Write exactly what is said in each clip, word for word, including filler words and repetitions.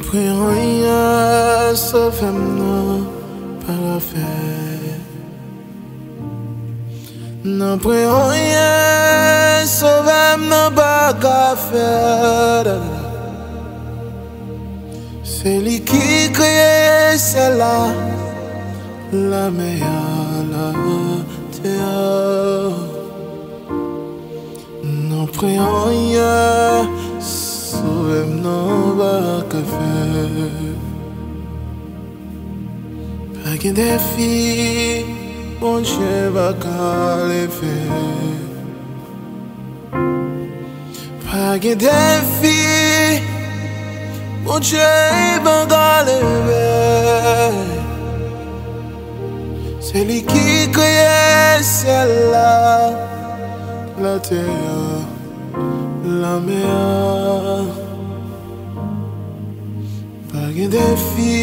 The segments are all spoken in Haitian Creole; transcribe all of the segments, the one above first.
Pran anyen, sove m nan pa ka fè. Nan pran anyen, sove m nan pa ka fè. Se li ki kreye syèl la, lanmè a, latè a. Nan pran anyen, sove m nan pa ka fè. Pa gen defi Bondye pa ka leve. Pa gen defi Bondye pa ka leve. Se li ki kreye syèl la, latè a, lanmè a. Pa gen defi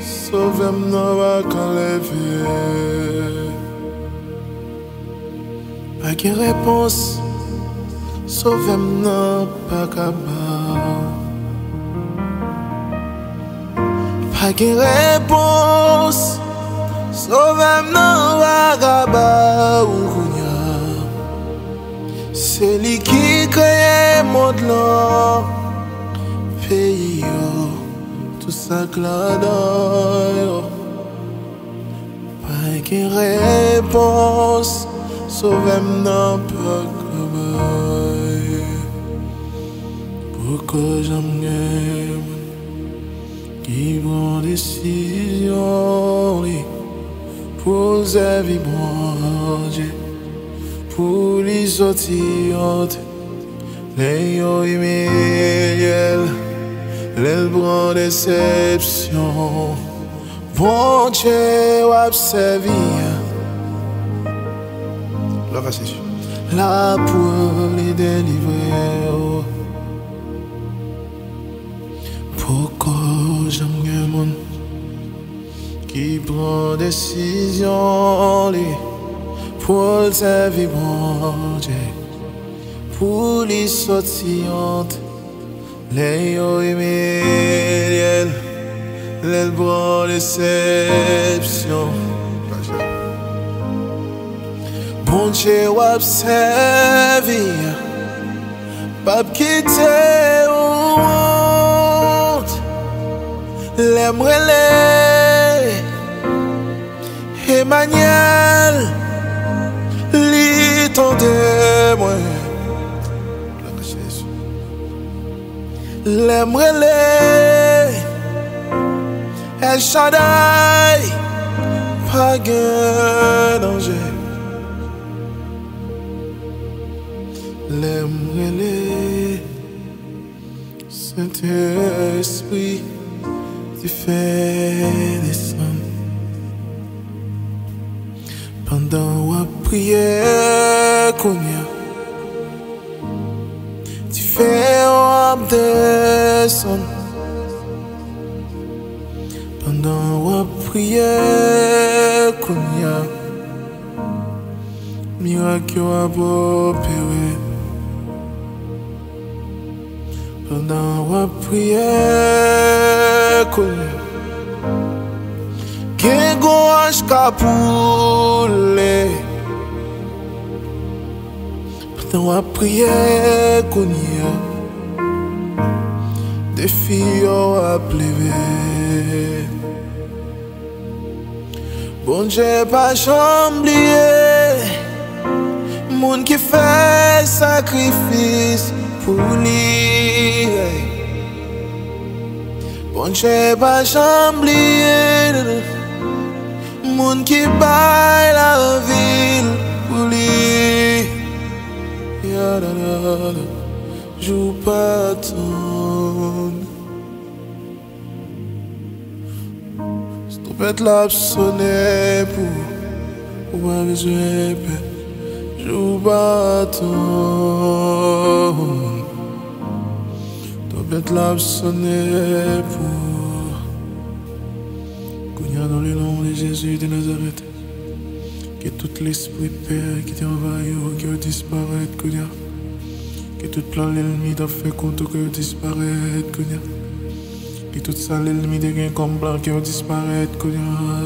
Sovè m nan pa ka leve. Pa gen repons Sovè m nan pa ka ba w. Pa gen repons Sovè m nan pa ka ba w kounye a. Se li ki kreye mond lan, peyi yo, tout sa k ladan yo. Pa gen repons Sovè m nan pa ka bay. Poko janm gen moun ki pran desizyon li pou l sèvi Bondye, pou li soti onte lè yo imilye l, lè l pran desepsyon. Bondye w ap sèvi a. Glwa a Jezi. La pou li delivre w. Poko janm gen moun ki pran desizyon li pou l sèvi Bondye, pou li soti onte lè yo imilye l, lè l pran desepsyon. Bondye w ap sèvi a p ap kite w wont. Lè m rele Emanyèl, li tande mwen. Lè m rele El Shaddai, pa gen danje. Lè m rele Sentespri, dife desann. Pandan w ap priye kounye a, dife w ap desann. Pandan w ap priye kounye a, mirak yo ap opere. Pandan w ap priye kounye a, gen gwòch k ap woule. Pandan w ap priye kounye a, defi yo ap leve. Bondye pa janm bliye moun ki fè sakrifis pou li. Bondye pa janm bliye moun ki bay lavi l pou li. Ya da da da, jou pa tann. Twonpèt la ap sonnen pou ou, ou pa bezwen pè. Jou pa tann. Twonpèt la ap sonnen pou ou. Kounye a, dans le nom de Jésus de Nazareth, ke tout lespri pè ki te anvayi w, ke yo disparèt kounye a. Ke tout plan lènmi t ap fè kont ou, ke yo disparèt kounye a. Ke tout sa lènmi te gen kòm plan, ke yo disparèt kounye a.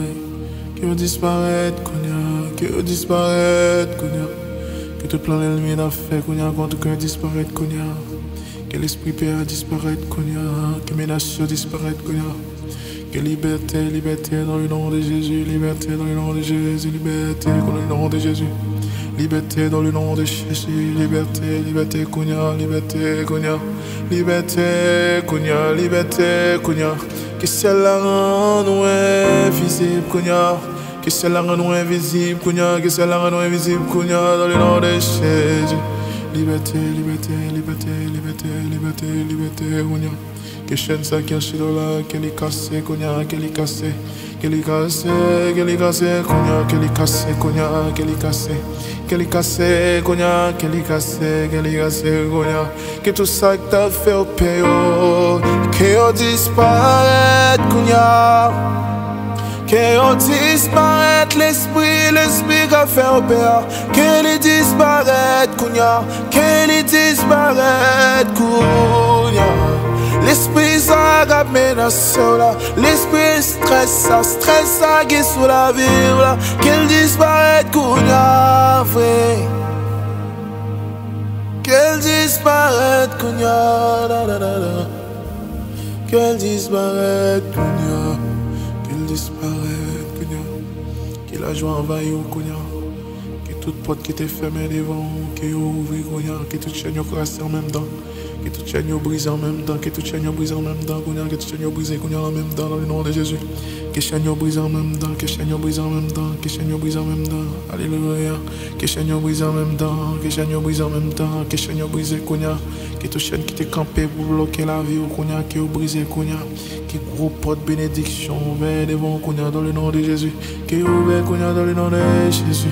Ke yo disparèt kounye a. Ke yo disparèt kounye a. Ke tout plan lènmi t ap fè kounye a kont ou, ke yo disparèt kounye a. Ke lespri pè a disparèt kounye a. Ke menas yo disparèt kounye a. Que liberté, liberté dans le nom de Jésus, liberté dans le nom de Jésus, liberté dans le nom de Jésus. Liberté dans le nom de Jésus, liberté, liberté kounye a, liberté kounye a, liberté kounye a, liberté kounye a. Ke syèl la rann ou envizib kounye a. Ke syèl la rann ou envizib kounye a, ke syèl la rann ou envizib kounye a, dans le nom de Jésus. Liberté, liberté, liberté, liberté, liberté, liberté kounye a. Ke chèn sa ki anchile w la, ke li kase kounye a, ke li kase, ke li kase, ke li kase kounye a, ke li kase kounye a, ke li kase, ke li kase kounye a, ke li kase, ke li kase kounye a. Ke tout sa k t ap fè w pè yo, ke yo disparèt kounye a. Ke yo disparèt, lespri, lespri k ap fè w pè a. Ke li disparèt kounye a, ke li disparèt kounye a. Lespri sa k ap menase w la, lespri estrès sa, estrès sa ki sou lavi w la, ke l disparèt kounye a vre. Ke l disparèt kounye a, la, la, la, la. Ke l disparèt kounye a, ke l disparèt kounye a. Ke lajwa anvayi w kounye a. Ke tout pòt ki te fèmen devan w, ke yo ouvri kounye a, ke tout chèn yo kraze an menm tan. Ke tout chèn yo brize an menm tan, ke tout chèn yo brize an menm tan kounye a, ke tout chèn yo brize kounye a an menm tan, dans le nom de Jésus. Ke chèn yo brize an menm tan, ke chèn yo brize an menm tan, ke chèn yo brize an menm tan. Alelouya. Ke chèn yo brize an menm tan, ke chèn yo brize an menm tan, ke chèn yo brize kounye a. Ke tout chèn ki te kanpe pou bloke lavi w kounye a, ke yo brize kounye a. Ke gwo pòt benediksyon ouvè devan w kounye a, dans le nom de Jésus. Ke yo ouvè kounye a, dans le nom de Jésus.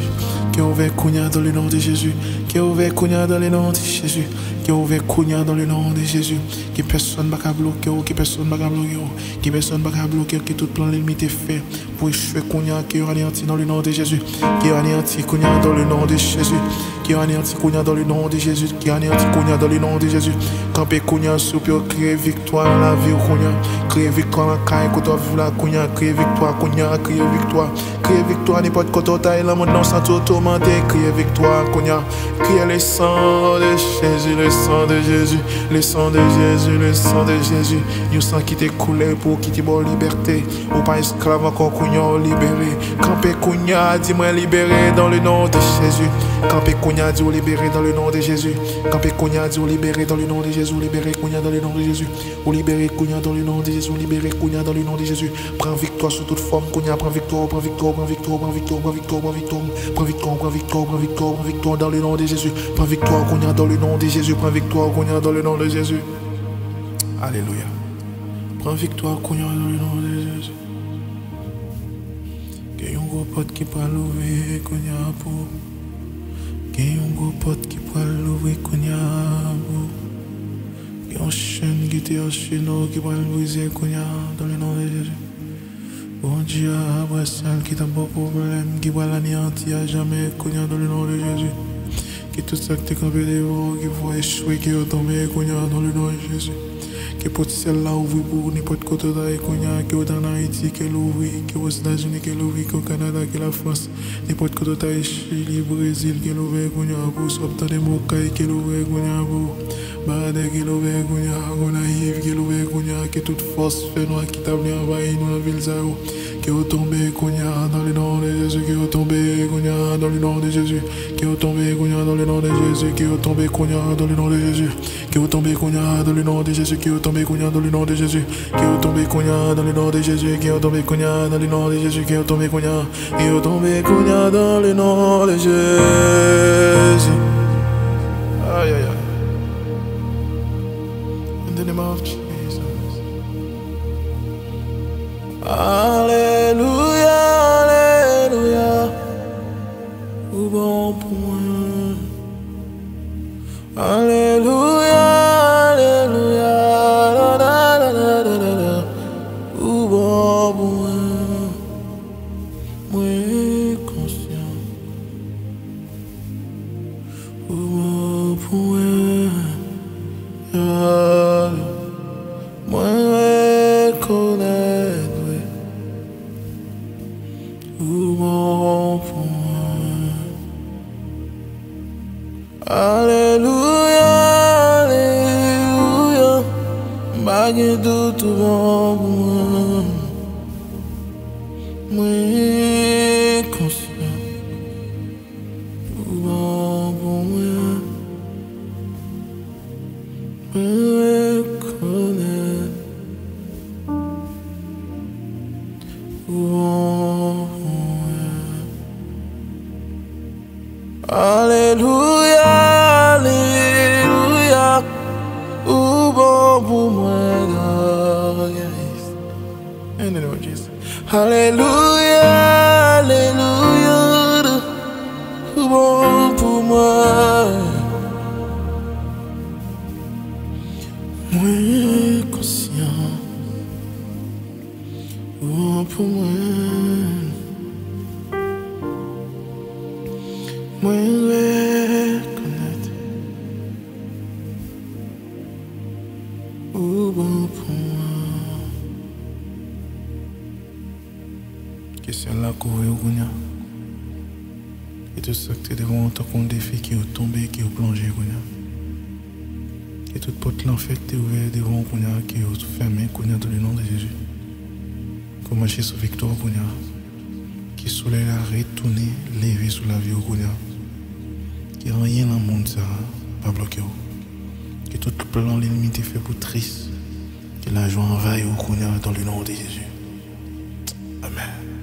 Ke yo ouvè kounye a, dans le nom de Jésus. Ke yo ouvè kounye a, dans le nom de Jésus. Ke yo ouvè kounye a, dans le nom de Jésus. Ke pèsonn pa ka bloke w, ke pèsonn pa ka bloke w, ke pèsonn pa ka bloke w, ke tout plan lènmi te fè pou echwe kounye a, ke yo aneyanti dans le nom de Jésus. Ke yo aneyanti kounye a, dans le nom de Jésus. Ke yo aneyanti kounye a, dans le nom de Jésus. Ke yo aneyanti kounye a, dans le nom de Jésus. Kanpe kounye a sou pye w, kreye viktwa nan lavi w kounye a. Kreye viktwa nan kay kote w ap viv la kounye a. Kreye viktwa kounye a, kreye viktwa. Kreye viktwa nenpòt kote w ta ye nan mond nan, w santi w toumante. Kreye viktwa kounye a. Kreye le sang de Jésus, le sang de Jésus, le sang de Jésus, le sang de Jésus. Yon san ki te koule pou w, ki te ba w libète. Ou pa esklav ankò kounye a, w libere. Kanpe kounye a, di mwen libere dans le nom de Jésus. Kanpe kounye a, di w libere dans le nom de Jésus. Kanpe kounye a, di w libere dans le nom de Jésus. Ou libere kounye a dans le nom de Jésus. Ou libere kounye a dans le nom de Jésus. Ou libere kounye a dans le nom de Jésus. Pran viktwa sou tout fòm kounye a. Pran viktwa, pran viktwa, pran viktwa, pran viktwa, pran viktwa, pran viktwa, pran viktwa, pran viktwa, pran viktwa, pran viktwa dans le nom de Jésus. Pran viktwa kounye a dans le nom de Jésus. Pran viktwa kounye a dans le nom de Jésus. Alelouya. Pran viktwa kounye a dans le nom de Jésus. Gen yon gwo pòt ki pral ouvri kounye a pou ou. Gen yon gwo pòt ki pral louvri kounye a pou ou. Gen yon chèn ki te anchene w ki pral brize kounye a, dans le nom de Jésus. Bondye a, brasal ki t ap ba w pwoblèm, ki pral aneyanti a jamè kounye a, dans le nom de Jésus. Ke tout sa k te kanpe devan w, ki fè w echwe, ke yo tonbe kounye a, dans le nom de Jésus. Ke pòt syèl la ouvri pou ou, nenpòt kote w ta ye kounye a, ke w t ann Ayiti, ke l ouvri, ke w Ozetazini, ke l ouvri, ke w Kanada, ke Lafrans, nenpòt kote w ta ye, Chili, Brezil, ke l ouvè kounye a pou ou, sa w ap tande, Mokay, ke l ouvè kounye a pou ou, Badè, ke l ouvè kounye a, Gonayiv, ke l ouvè kounye a, ke tout fòs fènwa ki ta vle anvayi nou nan vil sa yo, ke yo tonbe kounye a, dans le nom de Jésus, ke yo tonbe kounye a, dans le nom de Jésus, ke yo tonbe kounye a, dans le nom de Jésus, ke yo tonbe kounye a, dans le nom de Jésus. Ke yo tonbe kounye a dans le nom de Jésus, ke yo tonbe kounye a dans le nom de Jésus, ke yo tonbe kounye a dans le nom de Jésus, ke yo tonbe kounye a dans le nom de Jésus, ke yo tonbe kounye a, ke yo tonbe kounye a dans le nom de Jésus. Ay, ay, ay. In the name of Jesus. Alelouya, alelouya. Ou bon pou mwen. Alelouya, alelouya, la, la, la. Ou bon pou mwen, mwen konsyan. Ou bon pou mwen, ya. Mwen Alelouya, alelouya. M pa gen dout ou bon pou mwen. Mwen konsyan ou bon pou mwen. Mwen rekonèt ou bon pou mwen. Alelouya, alelouya. Ou bon pou mwen, God, yes. In the name of Jesus. Alelouya, alelouya. Ou bon pou mwen. Mwen konsyan ou bon pou mwen. Mwen rekonèt ou bon pou mwen. Ke syèl la kouvri w kounye a. Ke tout sa k te devan w tankou yon defi, ke yo tonbe, ke yo plonje kounye a. Ke tout pòt lanfè ki te ouvè devan w kounye a, ke yo fèmen kounye a, dans le nom de Jésus. Ke w mache sou viktwa kounye a. Ke solèy la retounen leve sou lavi w kounye a. Ke anyen nan mond sa a pa bloke w. Ke tout plan lènmi te fè pou tris, ke lajwa anvayi w kounye a, dans le nom de Jésus. Amèn.